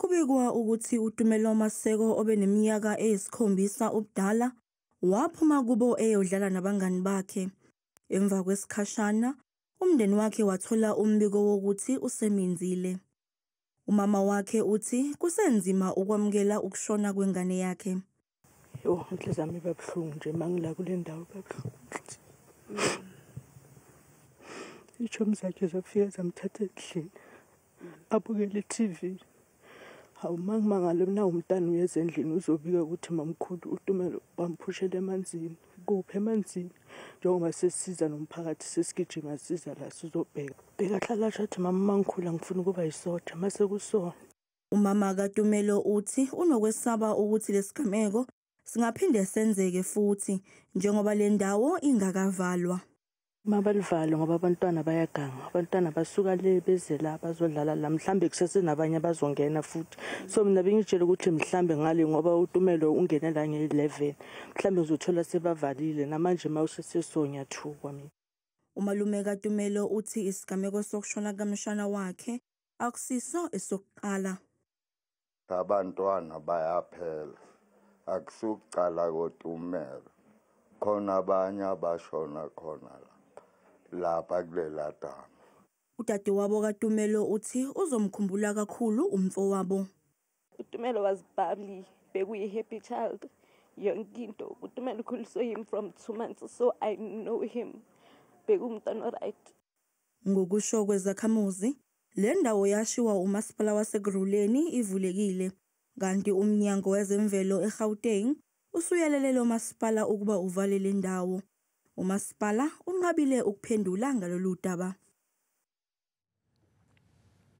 Kubikwa ukuthi uTumelo Maseko obeneminyaka eyisikhombisa ubudala waphuma kubo eyodlala nabangani bakhe. Emva kwesikhashana, umndeni wakhe wathola umbiko wokuthi useminzile. Umama wakhe uthi kusenzima ukwamukela ukushona kwengane yakhe. Yho, inhliziyo yami iba buhlungu nje uma ngila kule ndawo, iba buhlungu inhliziyo. Iy'tshomi zakhe zafika zamthatha endlini, abukele i-TV. Hawu, uma ngimangala nawu umntana uyeza endlini uzobika ukuthi mamkhulu uTumelo bamphushela emanzini. Kuphi emanzini? Njengoba sesisiza nomphakathi, sesigijima siza la sizobheka. Bekahlala asho athi, mama, uma ngikhula ngifuna ukuba yisoja, mase kusona. Umama kaTumelo uthi unokwesaba ukuthi lesigameko singaphinde senzeke futhi njengoba le ndawo ingakavalwa. Mabalivale ngoba abantwana bayaganga. Abantwana basuka le beze la bazodlala la, mhlambe kusesenabanye abazongena futhi. So mina bengitshela ukuthi mhlambe ngale, ngoba uTumelo ungene la nge-11, mhlambe ngizothola sebavalile. Namanje mawuseseso ngiyathukwa mina. Umalume kaTumelo uthi isigameko sokushona kamshana wakhe akusiso esokuqala. Abantwana bayaphela, akusukucala koTumelo, khona abanye abashona khona lapha kulela damu. Udadewabo kaTumelo uthi uzomkhumbula kakhulu umfowabo. uTumelo was bubbly, bekuyi-happy child, yonke into. uTumelo ukhuliswe him from 2 months, so I know him. Bekuwumntwana o-right. Ngokusho kwezakhamuzi, le ndawo yashiwa umasipala waseKurhuleni ivulekile, kanti umnyango wezemvelo eGauteng usuyalele lo masipala ukuba uvale le ndawo. Umasipala unqabile ukuphendula ngalolu daba.